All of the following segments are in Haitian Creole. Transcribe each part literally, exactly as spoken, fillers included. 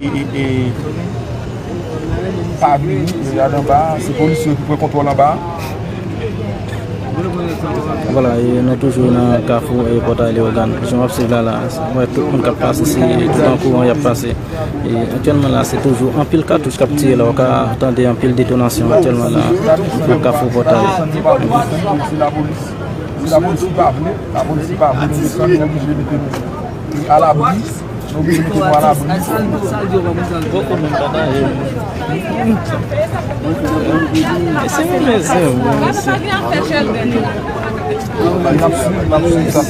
E, e, e, pa vini, e, al anba, se polis yo ki pran kontwòl anba. Vwala, e nou toujou nan kafou e Pòtay Leyogàn. Jan w ap swiv la, la, wè tout moun k ap pase, se tout an kouran y ap pase. E aktyèlman la, se toujou anpil katouch k ap tire la, ou ka tande anpil detonasyon aktyèlman la, nan kafou Pòtay. Se lapolis, se lapolis ki pa vle, lapolis ki pa vle nou desann, nou oblije mete nou alabri. Nou oblije mete nou alabri. N ap swiv, n ap swiv sa.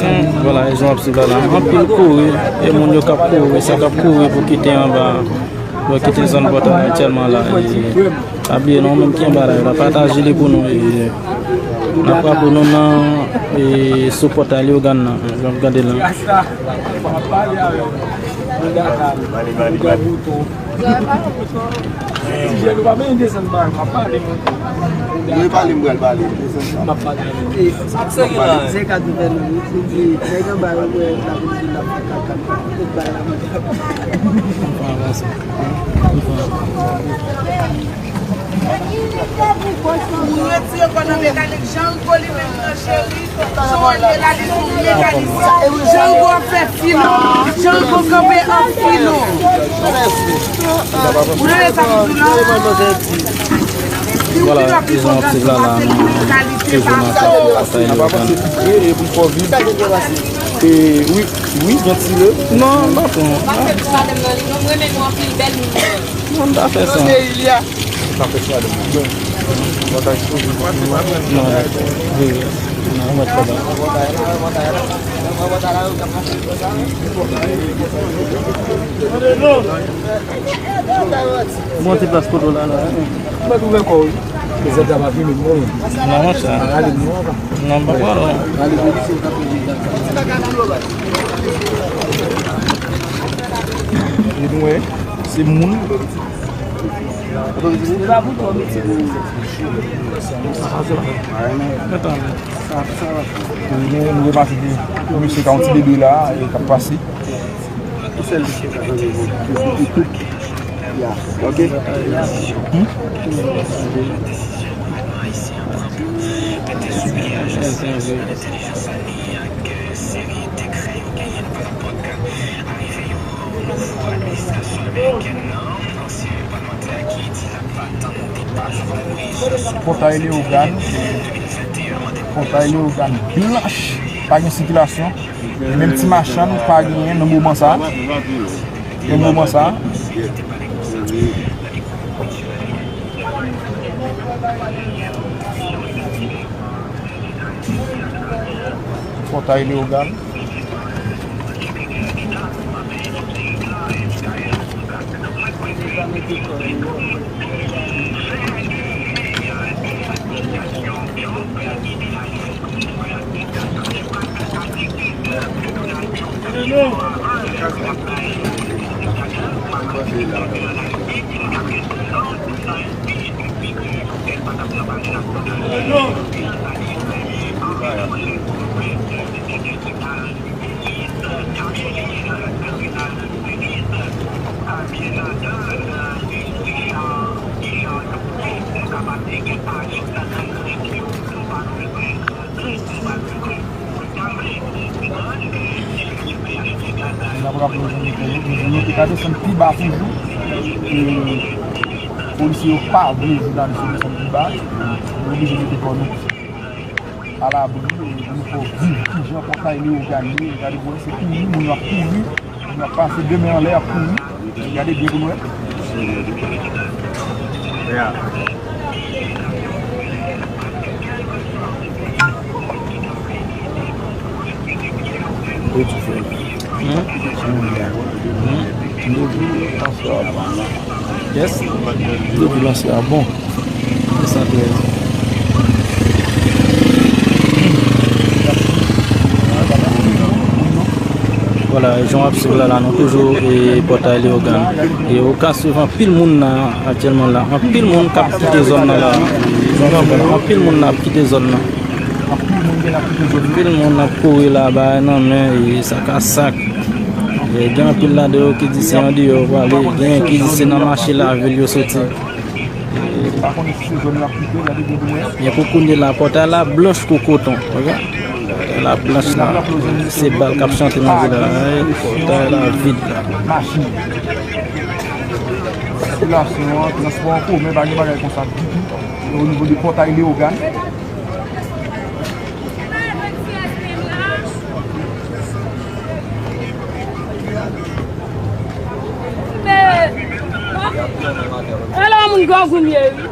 Vwala, e jan w ap swiv la, la. Anpil kouri, e moun yo k ap kouri, sa k ap kouri pou kite anba, pou kite zòn Pòtay aktyèlman la. E pa bliye non, ou menm ki anba la, la pataje li pou nou. E n ap frape nou nan, e, sou Pòtay Leyogàn nan, jan w ap gade la. Mwen pale, m pral pale. M ap pale. Sa k serye la? Se ka di fè nou, li di, nèg anba yo, mwen, la vin di, l ap fè kaka, tout bagay la, mwen. Ou retire kò nan mekanik, Jango li menm nan cheri. Jan Rigo ap fè filon. Jan Rigo kanpe an filon. Ou tande sa m di w la? Vwala, e jan w ap swiv la, la, nou toujou nan kafou Pòtay Leyogàn. E wi, wi, jan tire. Non, non, non. Non, m ta fè sa. Sa fè sa de mwen. Mwen ta ekspoze. Non, non, non, mwen pa la. Monte plas kote w la, la. Mwen twouve kò w. Zèb la pa vini, non. Non, monchè. Pa rale m non. Non, pa pran non. Rale police, ou ka fè dega. E nou wè, se moun. Nou, nou remake ke yon mesye k a yon ti bebe la, e k ap pase. Ya, ok. Hmm? Pòtay Leyogàn, Pòtay Leyogàn blanch, pa gen sikilasyon. E menm ti machann pa genyen nan moman sa. Nan moman sa. Pòtay Leyogàn. N ap raple nou, nou te ka desann pi ba toujou. E polisye yo pa vle di la nou desann pi ba. Nou oblije mete kò nou alabri, e pou nou fè w viv kijan Pòtay Leyogàn ye. Gade pou wè, se kouri, moun yo ap kouri, moun yo ap pase de men anlè, ap kouri. Gade byen pou nou wè. Wi, ti frè. Hmm? Hmm. Yes. Depi lanse a bon. Sa trè. Vwala, jan w ap swiv la, la, nou toujou e Pòtay Leyogàn. E ou ka swiv anpil moun la aktyèlman la. Anpil moun k ap kite zòn nan la. Anpil moun ap kite zòn nan. Anpil moun ap kouri la, bay nan men, e sa ka sak. E gen anpil ladan yo ki di se andeyò yo prale, genyen ki di se nan mache lavil yo soti. Men pou kounye la, pòtay la blanch kou koton, oke? Pòtay la blanch la, se bal k ap chante nan vil la, pòtay la vid la. Sikilasyon an, transpò an komen, pa gen bagay konsa ditou. O nivo de pòtay Leyogàn. Alò, moun grangou ye, wi.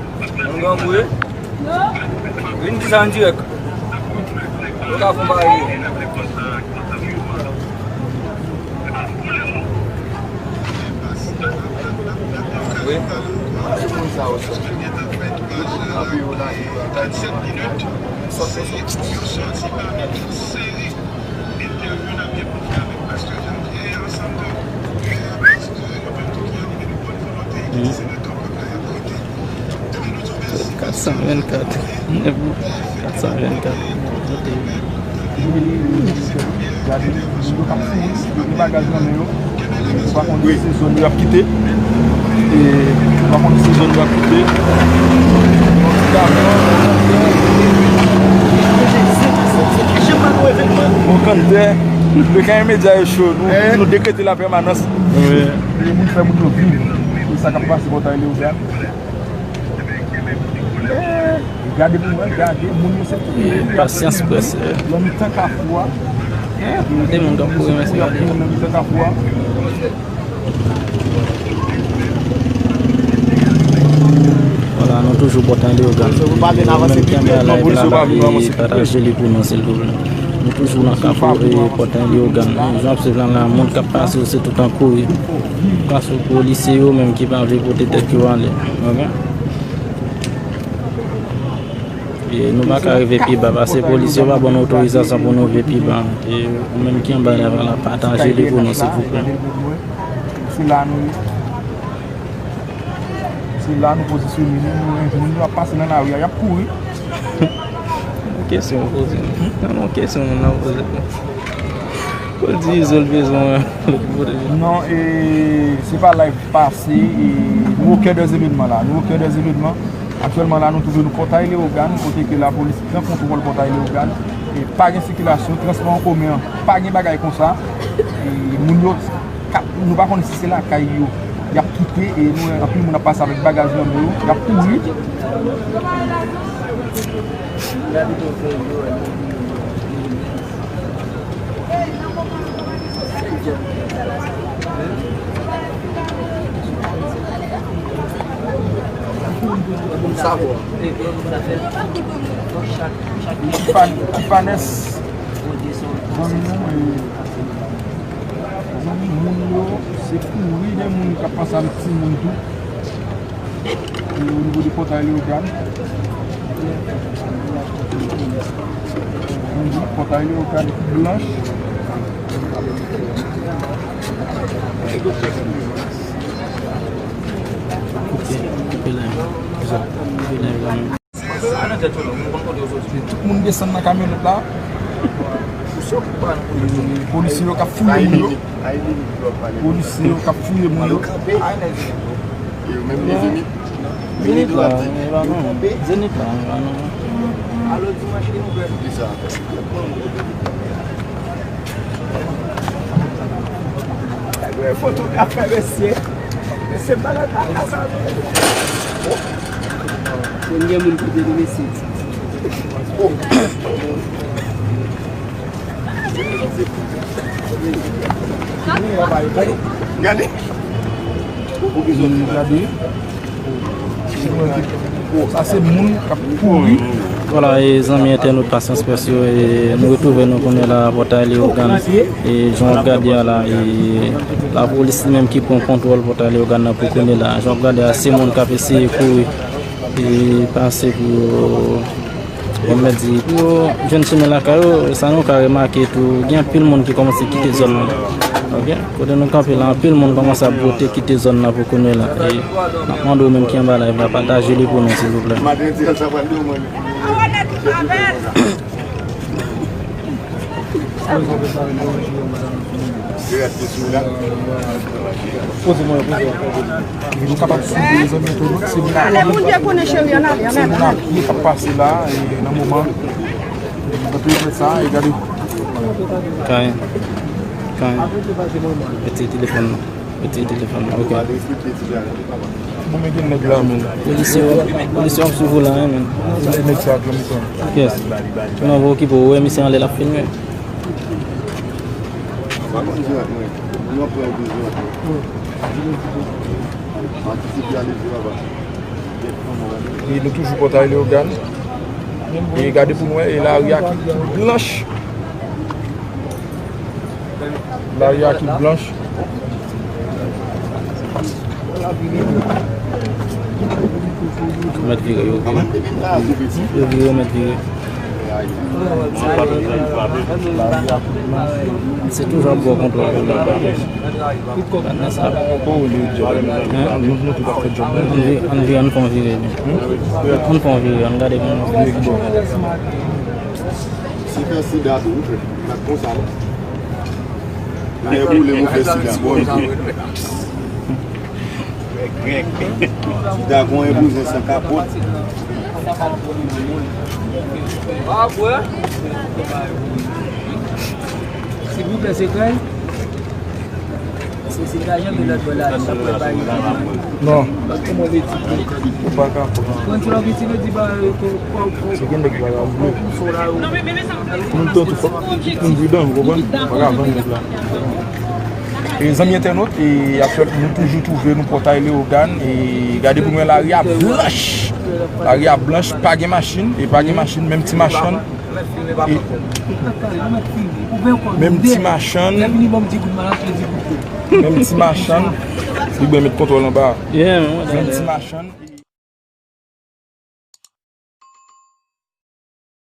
Moun grangou ye? Yo. Vin di sa an dirèk. Yo ka fon bagay yo. Wi. Kat san vennkat. Kat san vennkat. Gade, yo k ap fouye, yo gen bagaj nan men yo. Ou pa konn si se zòn yo ap kite. E, ou pa konn si se zòn yo ap kite. Bon, Kantè, le kan medya yo cho, nou, nou dekrete la pèmanans. Wi. Pou moun fè moun yo viv. Pou sa k ap pase pòtay Leyogàn. Gade pou mwen, gade, moun yo se tout. Pasyans près. Nan mitan kafou a. Gade moun k ap kouri, men se gade. Nan mitan kafou a. Vwala, nou toujou pòtay Leyogàn. Ou menm ki anba live la, e pataje li pou nou, silvouplè. Nou toujou nan kafou e pòtay Leyogàn. Jan w ap swiv la, la, moun k ap pase yo, se tout an kouri. Paske polisye yo menm ki pa vle pote tèt yo ale. Oke? E nou pa ka rive pi ba, paske polisye yo pa ban nou otorizasyon pou nou rive pi ba. E ou menm ki anba live la, pataje li pou nou, silvouplè. Se la nou ye. Se la nou pozisyone nou, nou, moun yo ap pase nan lari a, y ap kouri. Kesyon w poze. Nan yon kesyon moun nan poze. Pou di Izo l bezwen lòt kote. Non, e, se pa live pase, e, nou o kè dè evenman la. Nou o kè dè evenman. Aktyèlman la, nou twouve nou pòtay Leyogàn, kote ke lapolis pran kontwòl pòtay Leyogàn. E pa gen sikilasyon, transpò an komen an, pa gen bagay konsa. E moun yo k ap, nou pa konnen si se lakay yo y ap kite, e nou wè anpil moun ap pase avèk bagaj nan men yo, y ap kouri. Tifanès, zanmi nou, e, zanmi moun yo, se kouri gen moun k ap pase avèk timoun tou. E o nivo de pòtay Leyogàn. Pòtay Leyogàn ki blanch. Koupe, koupe live la. Koupe live la. Tout moun desann nan kamyonèt la. Polisye yo k ap fouye moun yo. Polisye yo k ap fouye moun yo. Zenith la, Zenith la, non. Zenith la, non. Fotograf, mesye. Mesye, malad la, sa. Konn gen moun ki te vin isit. Gade. Gade. Sa se moun k ap kouri. Vwala, e zanmi entènot Pasyans Press yo, e nou retwouve nou kounye la pòtay Leyogàn. E jan w ap gade a la, e lapolis li menm ki pran kontwòl pòtay Leyogàn nan pou kounye la. Jan w ap gade a, se moun k ap eseye kouri e pase pou yo, bon, mèt di, pou yo jwenn chemen lakay yo. Sa nou ka remake tou, gen anpil moun ki kòmanse kite zòn nan. Oke? Kote nou kanpe la, anpil moun kòmanse ap bote kite zòn nan pou kounye la. E n ap mande w menm ki anba live la, pataje li pou nou, silvouplè. Maten di al sa pral de mwen. Awa nèt ou avè l. Poze mwen, poze mwen. Nou kapab swiv zanmi entènot, se moun ale pou Dye konnen cheri, ann ale, ann ale. Se moun apye k ap pase la, e nan moman, nan perimèt sa, e gade. Kay, kay. Mete telefòn nan. Mete telefòn nan, ok. Bon, men gen nèg la, men. Polisye yo, polisye yo ap swiv ou la, hein, men. Nèg sa ap nan mitan. Yes. Ou nan vo okipe, ou wè misye anlè l ap filme. Pa konn dirèk, mwen. Mwen pran yon bizou. Patisipe a levi laba. E nou toujou Pòtay Leyogàn. E gade pou nou wè, e lari a ki blanch. Lari a ki blanch. Mèt vire, yo vire. Yo vire, yo mèt vire. Se toujou ap bò kontwòl pou nou. Ann vire, ann fè yon vire. Ann fè yon vire, ann gade pou nou. Se fè sida tou, wi, frè. Gad konsa, non. Lè boule, nou fè sida. Bon, sida, konyen bouzen san kapòt. Silvouplè, se kay? Se, se lajan de lòt bò la, sa pwè pa rive. Non. Ou pa ka pran. Pran ti lòt piti vle di ba, euh, ko, ko, ko, se gen nèg la, la, ko, ko, so la, yo. Menm tan tou fòk moun pridan, ou konprann? Pa ka vann nèg la. E zanmi entènot, e aktyèl, nou toujou twouve nou Pòtay Leyogàn, e gade pou nou wè lari a blanch. Lari a blanch, pa gen machin, e pa gen machin, menm ti machann. E menm ti machann, menm ti machann, li byen met kontwòl anba. Menm ti machann.